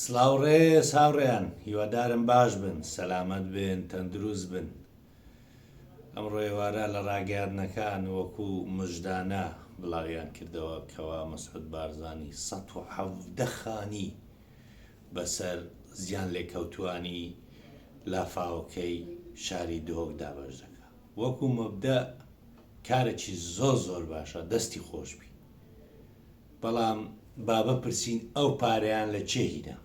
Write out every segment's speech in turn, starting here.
سڵاو ڕێز هاوڕێیان هیوادارم باش بن سەلامەت بن تەندروست بن ئەمڕۆ ئێوارە لە ڕاگەیاندنەکان وەکو مژدانە بڵاویان کردەوە کەوا مەسعود بارزانی 117 خانی بەسەر زیان لێکەوتوانی لافاوەکەی شاری دهۆک دابەش دەکا وەکو مەبدەئ کارێکی زۆر زۆر باشە دەستی خۆشبی بەڵام با بپرسین ئەو پارەیان لە کێ هینا؟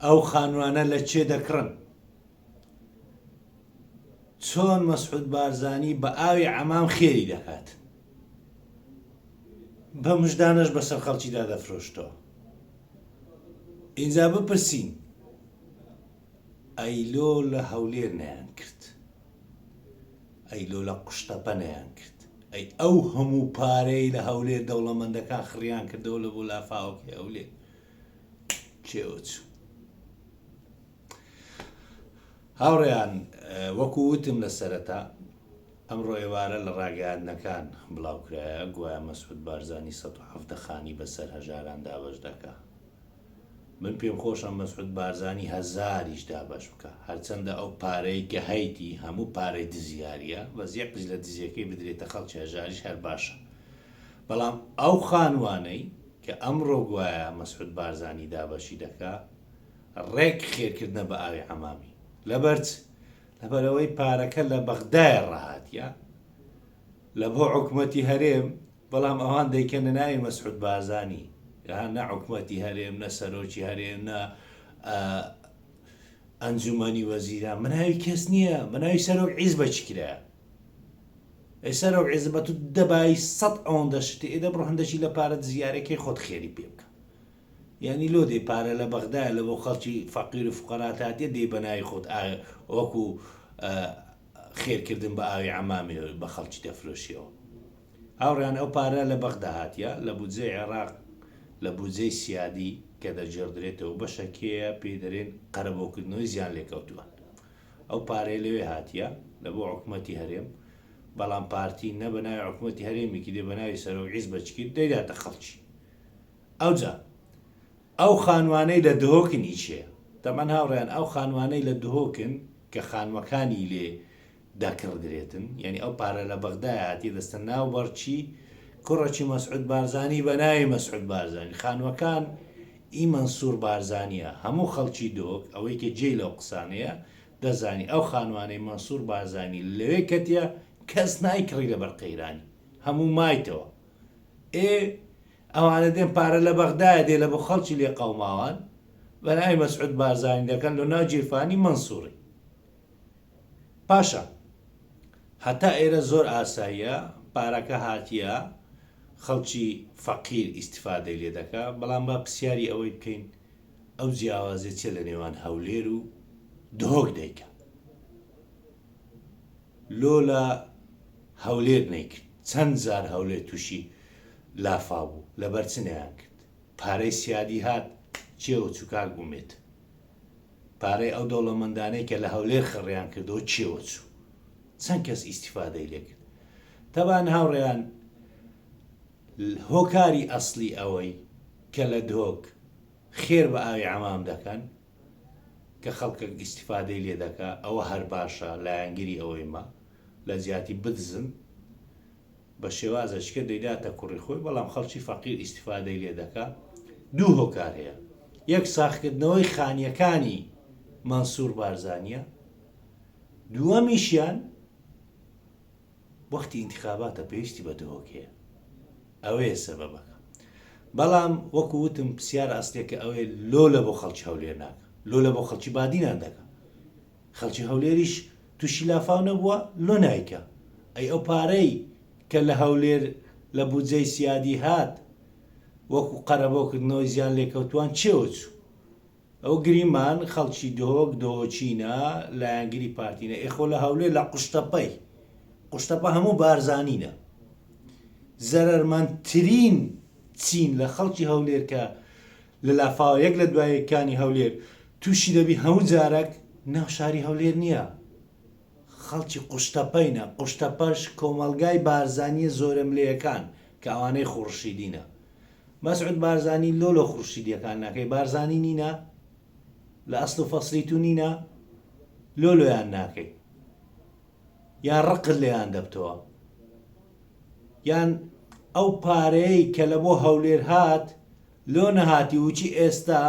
ئەو خانوانە لە کێ دەکڕن؟ چۆن مەسعود بارزانی بە ئاوی عەمام خێری دەکات؟ بە مژدانەش بەسەر خەڵکیدا دەفرۆشتەوە. ئینجا بپرسین ئەی لۆ لە هەولێر نەیان کرد؟ ئەی لۆ لە قوشتەپە نەیان کرد؟ ئەی ئەو هەموو پارەی لە هەولێر دەوڵەمەندەکان خڕیان کردەوە لە بۆ لافاوەکەی هەولێر کێوە چوو؟ هاوڕێیان وەکو وتم لە سەرەتا ئەمڕۆ ئێوارە لە ڕاگەیاندنەکان بڵاوکرایە گوایە مەسعود بارزانی 117 خانی بەسەر هەژاران دابەش دەکا. من پێم خۆشە مەسعود بارزانی هەزاریش دابەش بکا هەرچەندە ئەو پارەی کە هەیتی هەموو پارەی دزیاریە بەس یەک قرش لە دزیەکەی بدرێتە خەڵکی هەژاریش هەر باشە بەڵام ئەو خانوانەی کە ئەمڕۆ گوایە مەسعود بارزانی دابەشی دەکا ڕێک خێرکردنە بە ئاوی عەمامی لەبەرچ لەبەرئەوەی پارەکە لە بەغدایە ڕاهاتیە لە بۆ حکومەتی هەرێم بەڵام ئەوان دەیکەنە ناوی مەسعود بارزانی ها نە حکومەتی هەرێم نە سەرۆکی هەرێم نە ئەنجومەنی وەزیران بەناوی کەس نییە بەناوی سەرۆک عیزبە چی کرایە ئەی سەرۆک عیزبە تو دەبای سەد ئەوەندە شتی ئێ دەبڕۆ هەندەکی لە پارە دزیارەکەی خۆت خێری پێ بکە یعنی لۆ دێ پارە لە بەغدایە لە بۆ خەڵکی فەقیر و فقەرات هاتیە دێ بەناوی خۆت وەکو خێرکردن بە ئاوی عەمامێ بە خەڵکی دەفرۆشیەوە. هاوڕێیان ئەو پارە لە بەغدا هاتیە لە بودجەی عێراق لە بودجەی سیادی کە دەگێڕدرێتەوە بەشەکێیە پێی دەرێن قەرەبۆکردنەوەی زیان لێکەوتوان ئەو پارەیە لەوێ هاتیە لە بۆ حکومەتی هەرێم بەڵام پارتی نە بە ناوی حکومەتی هەرێمی کردێ بە ناوی سەرۆک عیزبە چکرد دەیداتە خەڵکی ئەوجا ئەو خانوانەی لە دهۆکن ئی چێ؟ تەبعەن هاوڕێیان ئەو خانوانەی لە دهۆکن کە خانوەکانی لێ دەکڕدرێتن یانی ئەو پارە لە بەغدایە هاتیە دەستە ناو بەڕچی کوڕەکی مەسعود بارزانی بە ناوی مەسعود بارزانی خانوەکان ئی مەنسور بارزانیە هەموو خەڵکی دهۆک ئەوەی کە جێی لەو قسانەیە دەزانی ئەو خانوانەی مەنسور بارزانی لەوێ کەتیە کەس نایکڕی لەبەر قەیرانی هەموو مایتەوە ئێ ئەوانە دێن پارە لە بەغدایە دێ لە بۆ خەڵکی لێقەوماوان بە ناوی مەسعود بارزانی دەکەن لۆ ناو گیرفانی مەنسوڕی پاشا هەتا ئێرە زۆر ئاساییە پارەکە هاتیە خەڵکی فەقیر ئیستفادەی لێ دەکا بەڵام با پرسیاری ئەوەی بکەین ئەو جیاوازیە چیە لە نێوان هەولێر و دهۆک دەیکا لۆ لە هەولێر نەیکرد چەند جار هەولێر توشی لافاو بوو لەبەر چ نەیان کرد پارەی سیادی هات چێوە چوو کاک ئومێد پارەی ئەو دەوڵەمەندانەی کە لە هەولێر خڕیان کردەوە چێوە چوو چەند کەس ئیستیفادەی لێکرد تەبان هاوڕێیان هۆکاری ئەسلی ئەوەی کە لە دهۆک خێر بە ئاوی عەمام دەکەن کە خەڵکەک ئیستیفادەی لێ دەکا ئەوە هەر باشە لایەنگری ئەوەیمە لە جیاتی بدزن بە شێوازەچکە دەیداتە کوڕی خۆی بەڵام خەڵکی فەقیر ئیستیفادەی لێ دەکا دوو هۆکار هەیە یەک ساخکردنەوەی خانیەکانی مەنسور بارزانیە دووەمیشیان وەختی ئینتخاباتە پێویستی بە دهۆک هەیە ئەوەیە سەبەبەکە بەڵام وەکو وتم پرسیارە ئەسلیەکە ئەوەیە لۆ لە بۆ خەڵکی هەولێر ناکە لۆ لە بۆ خەڵکی بادینان دەکا خەڵکی هەولێریش تووشی لافاو نەبووە لۆ نایکە ئەی ئەو پارەی کە لە هەولێر لە بودجەی سیادی هات وەکو قەرەبۆکردنەوەی زیان لێکەوتوان چێوە چوو ئەو گریمان خەڵکی دهۆک دهۆکینە لایەنگری پارتینە ئێ خۆ لە هەولێر لە قوشتەپەی قوشتەپە هەموو بارزانینە زەرەرمەندترین چین لە خەڵکی هەولێر کە لە لافاوە یەک لە دوایەکانی هەولێر تووشی دەبی هەموو جارەک ناو شاری هەولێر نییە خەڵکی قوشتەپەینە قوشتەپەش کۆمەڵگای بارزانیە زۆرەملێیەکان کە ئەوانەی خۆڕشیدینە. مەسعود بارزانی لۆ لۆ خورشیدیەکان ناکەی بارزانی نینە لە ئەسڵ و فەسڵی تو نینە لۆ لۆیان ناکەی یان ڕقت لێیان دەبتەوە یان ئەو پارەیەی کە لە بۆ هەولێر هات لۆ نەهاتی وچی ئێستا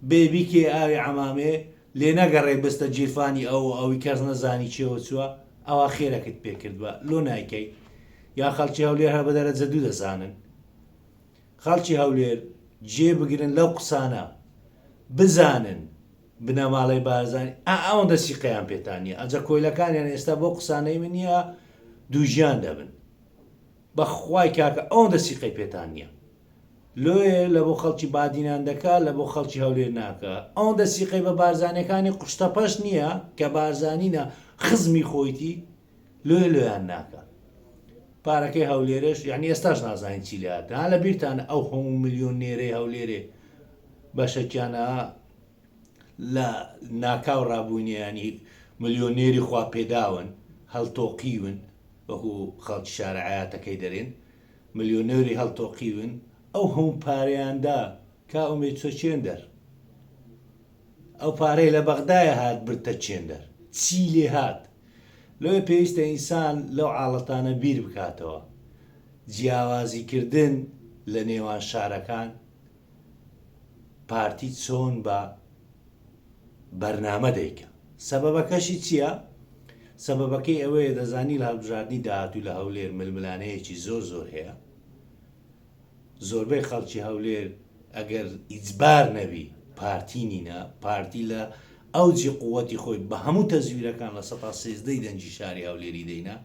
بێ بیکێ ئاوی عەمامێ لێ نەگەڕێ بستە جیرفانی ئەو و ئەوی کەس نەزانی چێوە چوە ئەوا خێرەکت پێ کردبا لۆ نایکەی یا خەڵکی هەولێر هەر بە دەرەجە دوو دەزانن خەڵکی هەولێر جێ بگرن لەو قسانە بزانن بنەماڵەی بارزانی ئا ئەوەندە سیقەیان پێتان نیە ئەجە کۆیلەکانیان ئێستا بەو قسانەی من نیە دووگیان دەبن بەخوای کاکە ئەوەندە سیقەی پێتان نیە لۆیە لە بۆ خەڵکی بادینان دەکا لە بۆ خەڵکی هەولێر ناکا ئەوەندە سیقەی بە بارزانیەکانی قوشتەپەش نیە کە بارزانینە خزمی خۆیتی لۆیە لۆیان ناکا پارەکەی هەولێرش یعنی ئێستاش نازانین چی لێ هات ها لە بیرتانە ئەو هەموو ملیۆن نێرەی هەولێرێ بەشەکیانە لە ناکاو ڕابووینە ینی ملیۆنێری خوا پێداون هەڵتۆقیون وەکو خەڵکی شارە عیاتەکەی دەرێن ملیۆنێری هەڵتۆقیون ئەو هەموو پارەیان دا کا ئومێد چۆ چێندەر ئەو پارەی لە بەغدایە هات بردتە چێندەر چی لێ هات لۆیە پێویستە ئینسان لەو عاڵەتانە بیر بکاتەوە جیاوازی کردن لە نێوان شارەکان پارتی چۆن بە بەرنامە دەیکا سەبەبەکەشی چییە؟ سەبەبەکەی ئەوەیە دەزانی لە هەڵبژاردنی داهاتوو لە هەولێر ململانێیەکی زۆر زۆر هەیە زۆربەی خەڵکی هەولێر ئەگەر ئیجبار نەبی پارتی نینە پارتی لە ئەوجی قووەتی خۆی بە هەموو تەزویرەکان لە سەتا سێزدەی دەنگی شاری هەولێری دەینا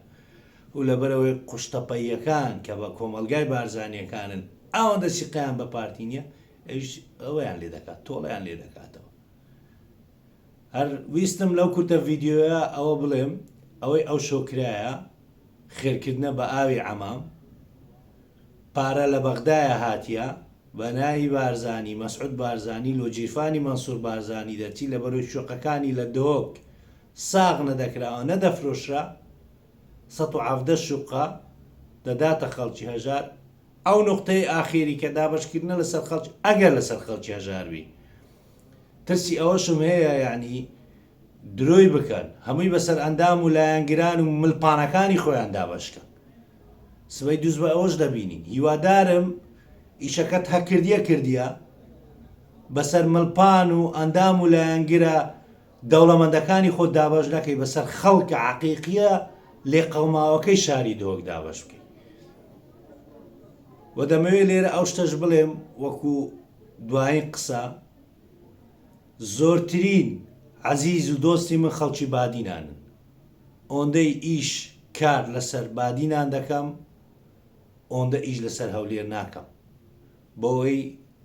و لەبەرئەوەی قوشتەپەییەکان کە بە کۆمەڵگای بارزانیەکانن ئەوەندە سیقەیان بە پارتی نیە ئەویش ئەوەیان لێ دەکات تۆڵەیان لێ دەکاتەوە هەر ویستم لەو کورتە ڤیدیۆیە ئەوە بڵێم ئەوەی ئەو شۆکرایە خێرکردنە بە ئاوی عەمام پارە لە بەغدایە هاتیە بە ناوی بارزانی مەسعود بارزانی لۆ جیرفانی مەنسور بارزانی دەرچی لە بەرۆی شوقەکانی لە دهۆک ساغ نەدەکراوە نەدەفرۆشرا 117 شوقە دەداتە خەڵکی هەژار ئەو نوقتەی ئاخیری کە دابەشکردنە لەسەر خەڵکی ئەگەر لەسەر خەڵکی هەژار بی ترسی ئەوەشم هەیە یعنی درۆی بکەن هەمووی بەسەر ئەندام و لایەنگران و ملپانەکانی خۆیان دابەشکەن سبەی دوز بە ئەوەش دەبینین هیوادارم ئیشەکەت هەکردیە کردیە بەسەر ملپان و ئەندام و لایەنگرە دەوڵەمەندەکانی خۆت دابەش نەکەی بەسەر خەڵکە عەقیقیە لێقەوماوەکەی شاری دهۆک دابەش بکەی و دەمەوێت لێرە ئەو شتەش بڵێم وەکو دوایین قسە زۆرترین عەزیز و دۆستی من خەڵکی بادینانن ئۆندەی ئیش کار لەسەر بادینان دەکەم ئۆندە ئیش لەسەر هەولێر ناکەم بەوەی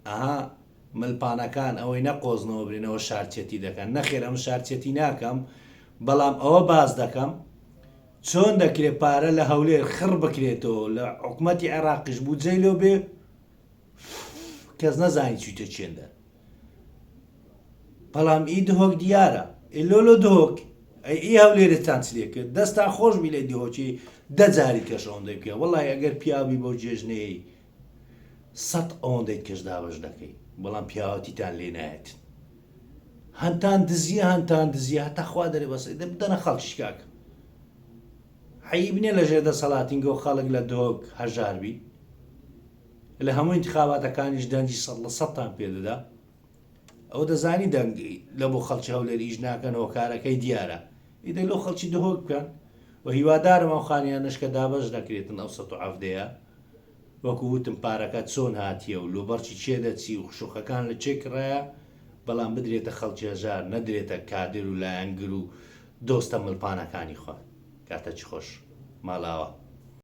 ئەها ملپانەکان ئەوەی نەقۆزنەوە برێنەوە شارچێتی دەکەن نەخێر ئەم شارچێتی ناکەم بەڵام ئەوە باس دەکەم چۆن دەکرێت پارە لە هەولێر خڕ بکرێتەوە لە حکومەتی عێراقیش بودجەی لۆ بێ کەس نەزانی چیتە چێندە بەڵام ئی دهۆک دیارە لۆ لۆ دهۆک ئەی ئی هەولێرتان چ لێ کرد دەستان خۆش بی لە دهۆکی دە جاری کەش ئەوەندەی بکە وەڵی ئەگەر پیاوی بەو جێژنەیە سەت ئەوەندەی کەش دابەش دەکەی بەڵام پیاوەتیتان لێ نایەت هەنتان دزیە هەنتان دزیە هەتا خوا دەرێ بەس دە بدەنە خەڵکیش کاکە عەیب نیە لە ژێر دەسەڵاتینگۆ خەڵک لە دهۆک هەژار بی لە هەموو ئینتخاباتەکانیش دەنگی سەد لە سەدتان پێ دەدا ئەوە دەزانی دەنگ لە بۆ خەڵکی هەولێر ئیش ناکەن هۆکارەکەی دیارە ئیدە لۆ خەڵکی دهۆک بکەن و هیوادارم ئەو خانیانەش کە دابەش دەکرێتن ئەو 117ەیە وەکو وتم پارەکە چۆن هاتیە و لۆبەڕکی کێ دەچی و شوقەکان لە کێ کڕایە بەڵام بدرێتە خەڵکی هەژار نەدرێتە کادر و لایەنگر و دۆستە ملپانەکانی خۆیان. کاتەکی خۆش. ماڵئاوا.